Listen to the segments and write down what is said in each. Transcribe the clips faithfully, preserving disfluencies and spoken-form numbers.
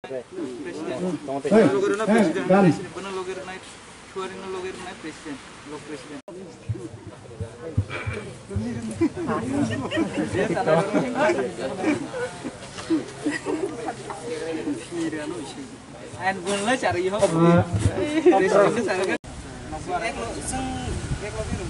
President. Hey, hey, president, gan. President, bono loge rwnai, thuari no loge rwnai, president, block president. And bono lai chari ho. Ah. President no chari. Ek lo, seng, ek lo, ek lo.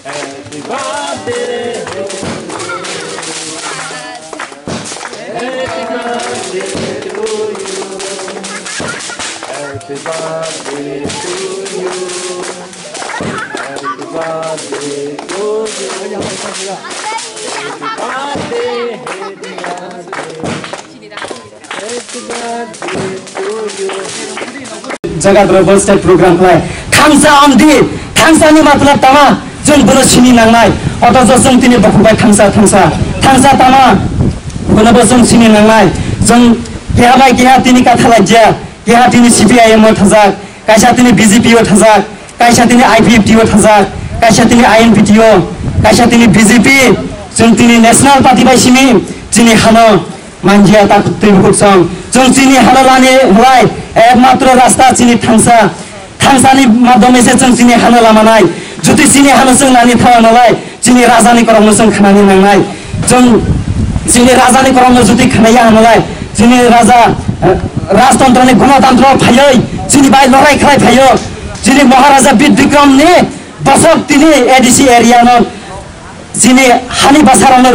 Happy birthday to you. Happy birthday to you. Happy birthday to you. Happy birthday to you. Happy birthday to you. Happy birthday, happy birthday. Happy birthday to you. Jagat Rebel State program khlai. Thangsa amdi, thangsa ni matlab tama, jwng bono sini nangnai. Otojo jwng tini bukhuk bai thangsa, thangsa, thangsa tama, bono bo jwng sini nangnai. Jwng keha bai keha tini katha lajya, keha tini C P I M o thajak, kaisa tini B J P o thajak, kaisa tini I P F T o thajak, kaisa tini I N P T o, kaisa tini B J P, jwng tini National Party bai simi chini hano manjia ta twi bukhuk song. Jwng chini hano lani hwlai ekmatro rasta chini thangsa, thangsa ni madhyome se jwng chini hano lama nai. Jodi chini hano chwng lani thawa nalai, chini raja ni korokno chwng khnani nangnai. Chwng chini raja ni korokno jodi khnaya hanalai, chini raja, eh, rajtantro ni gonotantro phaiwi, chini bai lorai khlai phaiyo, chini Maharaja Bir Bikram ni bosok tini A D C area no chini hani bwsarokno